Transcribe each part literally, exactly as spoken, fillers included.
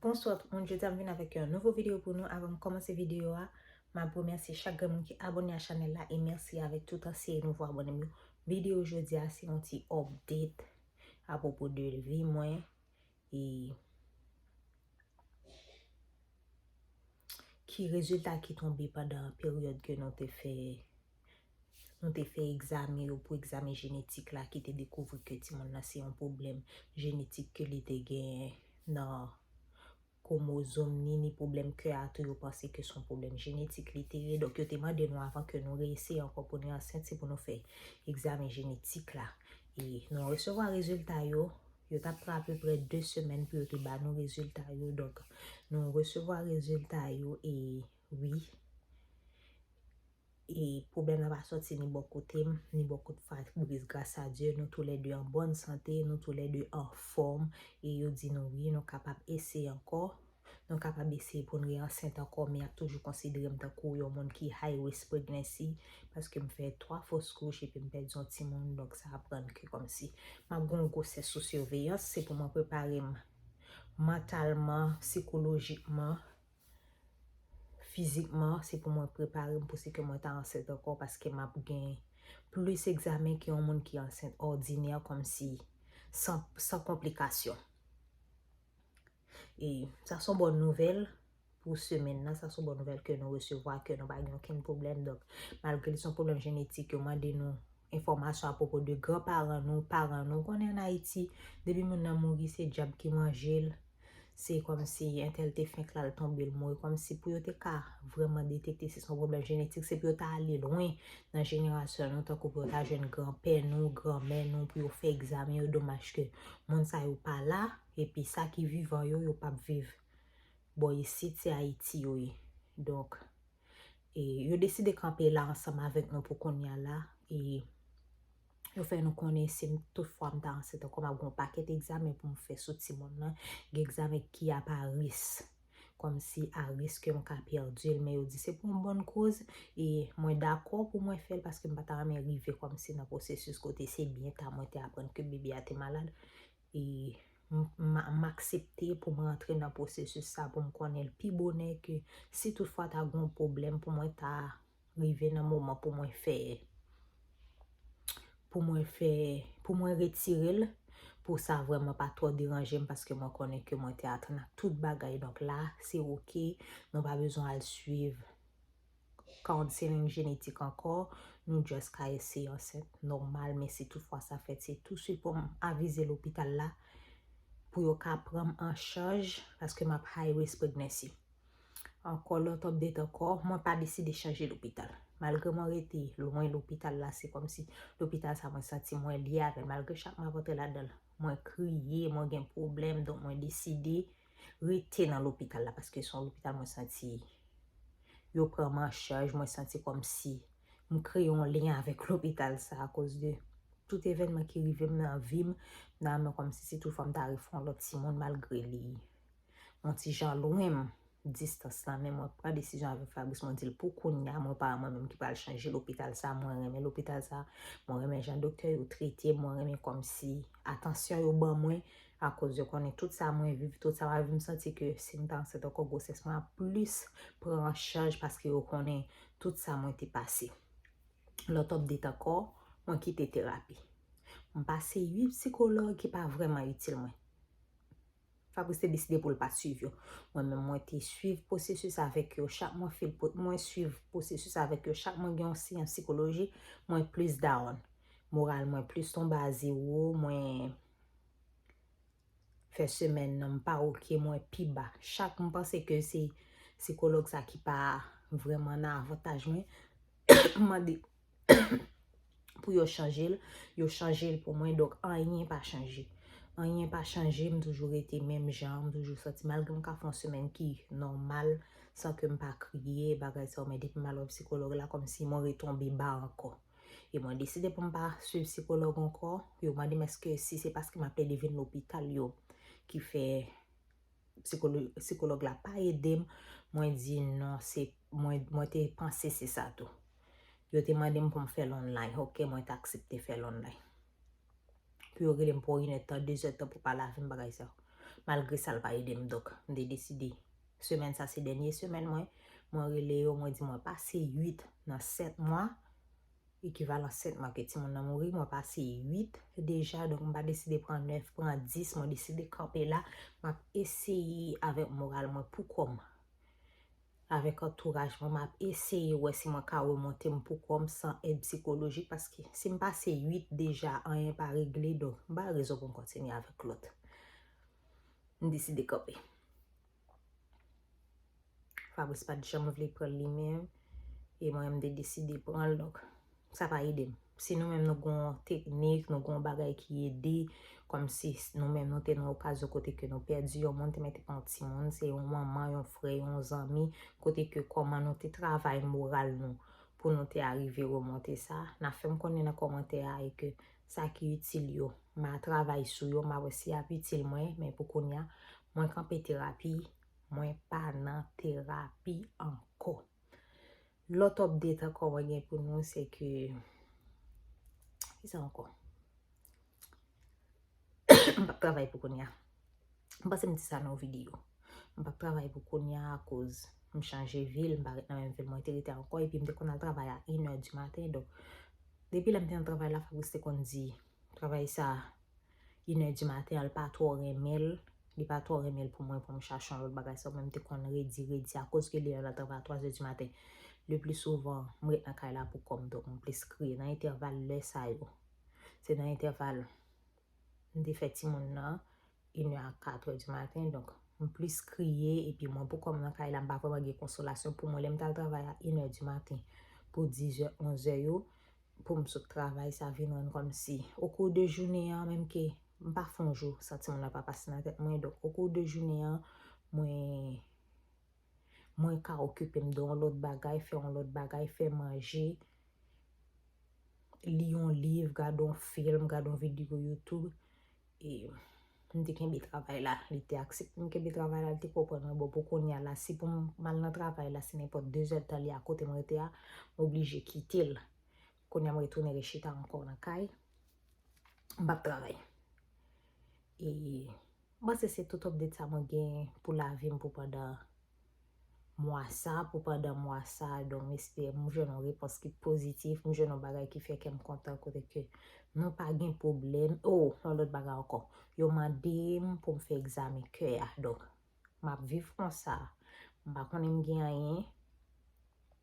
Bonswa tout moun, jodi a m vin avèk yon nouvo videyo pou nou. Avan m kòmanse videyo a, m ap remèsye chak grenn moun ki abòne a chanèl la e mèsi avèk tout ansyen e nouvo abòne m yo. Videyo jodi a se yon ti update apwopo de vi mwen e ki rezilta ki tonbe pandan peryòd ke nou te fè nou te fè egzamen yo pou egzamen jenetik la ki te dekouvri ke timoun nan se yon pwoblèm jenetik ke li te genyen nan kwomozòm ni, ni pwoblèm kè a tou, yo panse ke se yon pwoblèm jenetik li te ye. Donk, yo te mande nou avan ke nou reeseye ankò pou nou ansent, se pou nou fè egzamen jenetik la. E nou resevwa rezilta yo, yo t ap pran apeprè de semèn pou yo te ba nou rezilta yo. Donk, nou resevwa rezilta yo e wi, e pwoblèm nan pa sòti ni bò kote m, ni bò kote Fabrice. Gras a Dye, nou toulède an bòn sante, nou toulède anfòm, e yo di nou wi, nou kapab eseye ankò. Nou kapab eseye pou n reansent ankò, men y ap toujou konsidere m tankou yon moun ki high risk pregnancy, paske m fè twa fos kouch epi m pèdi yon timoun, donk sa aprann ke kòmsi m ap gen yon gwosès sou siveyans, se pou mwen prepare m mantalman, sikolojikman, fizikman, se pou mwen prepare m pou si ke mwen ta ansent ankò, paske m ap gen plis egzamen ke yon moun ki ansent òdinè, kòmsi san, san konplikasyon. E sa se yon bòn nouvèl pou semèn nan, sa se yon bòn nouvèl ke nou resevwa, ke nou pa gen okenn pwoblèm. Donk, malgre li se yon pwoblèm jenetik, yo mande nou enfòmasyon apwopo de granparan nou, paran nou. Ou konnen ann Ayiti, depi moun nan mouri, se dyab ki manje l. Se kòmsi entèl te fenk la, l tonbe, l mouri. Kòmsi pou yo te ka vrèman detekte si se yon pwoblèm jenetik, se pou yo ta ale lwen nan jenerasyon nou, tankou pou yo ta jwenn granpè nou, granmè nou, pou yo fè egzamen yo. Domaj ke moun sa yo pa la, epi sa ki vivan yo, yo p ap viv bò isit, se Ayiti yo ye. Donk, e yo deside kanpe la ansanm avèk nou pou kounye a la, e yo fè nou konnen si m, tout fwa m ta ansent ankò, m ap gen yon pakèt egzamen pou m fè sou timoun nan. Gen egzamen ki ap a risk, kòmsi a risk ke m ka pèdi l, men yo di se pou yon bòn koz, e mwen dakò pou mwen fè l, paske m pa ta renmen rive kòmsi nan pwosesis kote se byen ta mwen te aprann ke bebe a te malad, e m, m, m aksepte pou m rantre nan pwosesis sa, pou m konnen l pi bonè, ke si toutfwa ta gen yon pwoblèm, pou mwen ta rive nan moman pou mwen fè, pou mwen fè, pou mwen retire l, pou sa vrèman pa twò deranje m, paske mwen konnen ke mwen te atann ak tout bagay. Donk la, se oke, nou pa bezwen al swiv counseling jenetik ankò, nou just ka eseye ansent nòmal, men si toutfwa sa fèt, se touswit pou m avize lopital la, pou yo ka pran m an chaj, paske m ap high risk pregnancy. Ankò lòt update ankò, mwen pa deside chanje lopital. Malgre mwen rete lwen lopital la, se kòmsi lopital sa mwen santi mwen lye avè l. Malgre chak mwen ap antre ladan l, mwen kriye, mwen gen pwoblèm, donk mwen deside rete nan lopital la, paske se yon lopital mwen santi yo pran m an chaj, mwen santi kòmsi m kreye yon lyen avèk lopital sa akoz de tout evènman ki rive m nan vi m, nan men kòmsi si toutfwa m ta refè yon lòt timoun malgre li yon ti jan lwen m, distans la, men mwen pran desizyon avèk Fabrice, mwen di l pou kounye a, mwen pa mwen menm ki pral chanje lopital sa, mwen renmen lopital sa, mwen renmen jan doktè yo trete m, mwen renmen kòmsi atansyon yo ban mwen, akoz yo konnen tout sa mwen viv, tout sa mwen viv, m santi ke si m ta ansent ankò, gwosès mwen ap plis pran an chaj paske yo konnen tout sa mwen te pase. Lòt update ankò, mwen kite terapi. M pase uit sikològ ki pa vrèman itil mwen. Fabrice te deside pou l pa t swiv yo. Mwen menm, mwen te swiv pwosesis avèk yo. Chak mwen fil, mwen swiv pwosesis avèk yo. Chak mwen gen yon seyans sikoloji, mwen plis down. Moral mwen plis tonbe a zewo. Mwen fè semèn nan, m pa oke, mwen pi ba. Chak m panse ke se sikològ sa ki pa vrèman nan avantaj mwen, m mande pou yo chanje l, yo chanje l pou mwen. Donk, anyen pa chanje. Anyen pa chanje, m toujou rete menm jan, m toujou santi, malgre m ka fè yon semèn ki nòmal, san ke m pa kriye, bagay sa yo, men depi m al wè sikològ la, kòmsi mwen retonbe ba ankò. E mwen deside pou m pa swiv sikològ ankò. Yo mande m èske si se paske m ap plede vin lopital yo ki fè sikolo-, sikològ la pa ede m. Mwen di non, se, mwen, mwen te panse se sa tou. Yo te mande m pou m fè l online. Oke, mwen te aksepte fè l online. Pou yo rele m pou inèdtan, dezèdtan pou pale avè m, bagay sa. Malgre sa, l pa ede m. Donk, m te deside, semèn sa se dènye semèn mwen. Mwen rele yo, mwen di mwen pase uit nan sèt mwa. Ekivalan sèt mwa ke timoun nan mouri, mwen pase uit deja, donk m pa deside pran nèf, pran dis, mwen deside kanpe la. M ap eseye avèk moral mwen pou kò m, avèk antouraj mwen, m ap eseye wè si mwen ka remonte m pou kò m san èd sikolojik, paske si m pase uit deja, anyen pa regle, donk m pa rezon pou m kontinye avèk lòt. M deside kanpe. Fabrice pa t janm vle pran l li menm. E mwen menm, m te deside pran l, donk sa pa ede m. Si nou menm nou gen yon teknik, nou gen yon bagay ki ede, kòmsi nou menm nou te nan okazyon kote ke nou pèdi yon moun, te mete pa yon timoun, se yon manman, yon frè, yon zanmi, kote ke kòman nou te travay moral nou pou nou te arive remonte sa, n a fè m konnen nan kòmantè a e ke sa ki itil yo, m a travay sou yo, m a wè si y ap itil mwen, men pou kounye a, mwen kanpe terapi, mwen pa nan terapi ankò. Lòt update ankò mwen gen pou nou, se ke, ki sa ankò? M p ap travay pou kounye a. M panse m di sa nan yon videyo. M p ap travay pou kounye a akoz m chanje vil, m pa ret nan menm vil mwen te rete ankò, epi m te konn al travay a inè di maten. Donk, depi lè m te nan travay la, Fabrice te konn di, travay sa, inè di maten an, l pa twò renmen l, li pa twò renmen l pou mwen, pou m chache yon lòt bagay sa, mwen m te konn redi, redi, akoz ke li al travay a twazè di maten. Le pli souvan, m ret nan kay la pou kò m, donk m plis kriye nan entèval lè sa yo. Se nan entèval m te fè timoun nan, inè a katrè di maten, donk m plis kriye, epi mwen pou kò m nan kay la, m pa vrèman gen konsolasyon pou mwen. Lè m t al travay a inè di maten pou dizè, onzè yo, pou m sot travay, sa vin rann kòmsi, okou de jounen an, menm ke m pa fè yon jou, santi moun nan pa pase nan tèt mwen, donk okou de jounen an, mwen, mwen ka okipe m de yon lòt bagay, fè yon lòt bagay, fè manje, li yon liv, gade yon fim, gade yon videyo YouTube. E m te kenbe travay la, li te aksepte m kenbe travay la, li te konprann mwen. Bon, pou kounye a la, si pou m al nan travay la, se nenpòt de zè tan li a kote m rete a, m oblije kite l. Kounye a m retounen rechita ankò nan kay, m p ap travay. E m panse se tout update sa mwen gen pou lavi m pou pandan mwa sa, pou pandan mwa sa. Donk, m espere m jwenn yon repons ki pozitif, m jwenn yon bagay ki fè kè m kontan, kote ke nou pa gen pwoblèm. Oh, yon lòt bagay ankò. Yo mande m pou m fè egzamen kè a. Donk, m ap viv konsa. M pa konnen m gen anyen.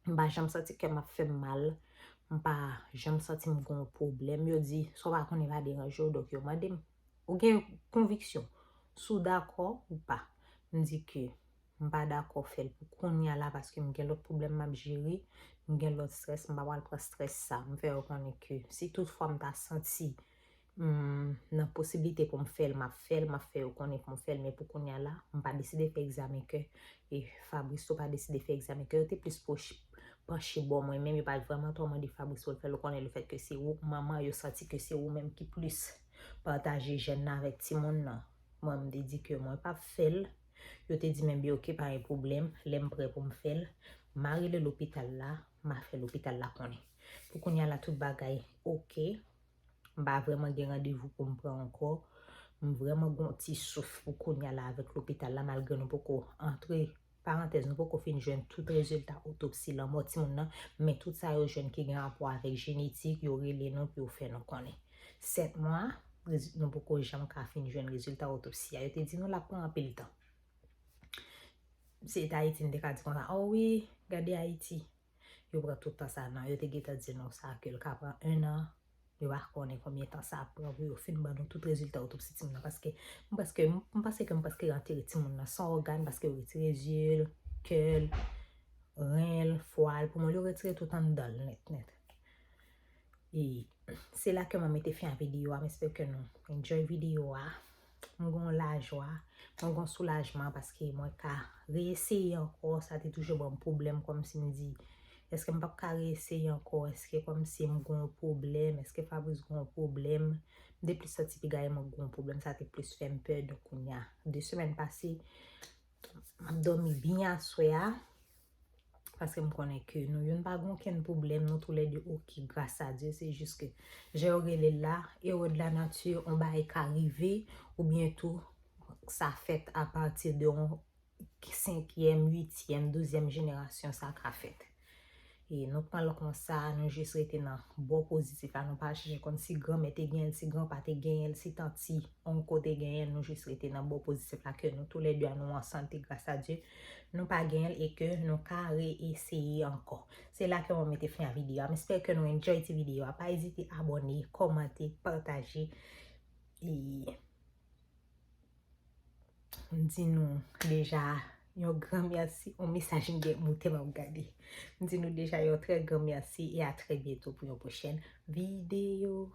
M pa janm santi kè m ap fè m mal. M pa janm santi m gen yon pwoblèm. Yo di, sa w pa konnen pa deranje w. Donk, yo mande m, ou gen konviksyon. Si w dakò ou pa. M di ke m pa dakò fè l pou kounye a la, paske m gen lòt pwoblèm m ap jere, m gen lòt strès, m pa pral pran strès sa. M fè yo konnen ke si tout fwa m ta santi m nan posiblite pou m fè l, m ap fè l, m ap fè yo konnen pou m fè l, men pou kounye a la, m pa deside fè egzamen kè, e Fabrice tou pa deside fè egzamen kè, yo te plis pwoch-, panche bò mwen menm, yo pa t vrèman twò mande Fabrice pou l fè l, ou konnen lefèt ke se ou, manman, yo santi ke se ou menm ki plis pataje jèn nan avèk timoun nan. Mwen, m te di ke mwen p ap fè l, yo te di, men byen, oke, pa gen pwoblèm, lè m prè pou m fè l, m a rele lopital la, m a fè lopital la konnen. Pou kounye a la, tout bagay oke. M pa vrèman gen randevou pou m pran ankò. M vrèman gen yon ti souf pou kounye a la avèk lopital la, malgre nou poko antre, parantèz, nou poko fin jwenn tout rezilta otopsi lanmò timoun nan, men tout sa yo jwenn ki gen rapò avèk jenetik, yo rele nou pou yo fè nou konnen. Sèt mwa, rezi-, nou poko janm ka fin jwenn rezilta otopsi a. Yo te di nou l ap pran anpil tan. Se t Ayiti, m te ka di konsa, oh wi, gade Ayiti. Yo pran tout tan sa, non, yo te gentan di nou sa, ke l ka pran en an. Yo pa konnen konbyen tan sa ap pran pou yo fin ban nou tout rezilta otopsi timoun nan, paske m prèske, m, m panse ke m prèske antere timoun nan san ògàn, paske yo retire zye l, kè l, ren l, fwa l, poumon l, yo retire tout anndan l nèt, nèt. E se la ke mwen mete fen a videyo a, m espere ke nou enjoy videyo a. M gen yon lajwa, mwen gen yon soulajman paske mwen ka reyeseye ankò, sa te toujou ban m pwoblèm, kòmsi m di, èske m p ap ka reyeseye ankò, èske kòmsi m gen yon pwoblèm, èske Fabrice gen yon pwoblèm, m te plis santi piga e mwen gen yon pwoblèm, sa te plis fè m pè, donk kounye a, de semèn pase, m ap dòmi byen aswè a, paske m konnen ke nou youn pa gen okenn pwoblèm, nou toulède oke, gras a Dye, se jis ke jan yo rele l la, erè de la nature, yon bagay ka rive, oubyen tou, sa fèt apati de yon senkyèm, uityèm, douzyèm jenerasyon sa ka fèt. E nou pran l konsa, nou jis rete nan bò pozitif la, nou pa chèche konn si granmè te genyen l, si granpa te genyen l, si tanti onko te genyen l, nou jis rete nan bò pozitif la ke nou toulède a nou an sante gras a Dye, nou pa genyen l e ke nou ka reeseye ankò. Se la ke mwen mete fen a videyo a. M espere ke nou enjoy ti videyo a. Pa ezite abòne, kòmante, pataje. E m di nou deja yon gran mèsi. Yon mesaj m gen moute m ap gade. M di nou deja yon trè gran mèsi e a trè byento pou yon pwochèn videyo.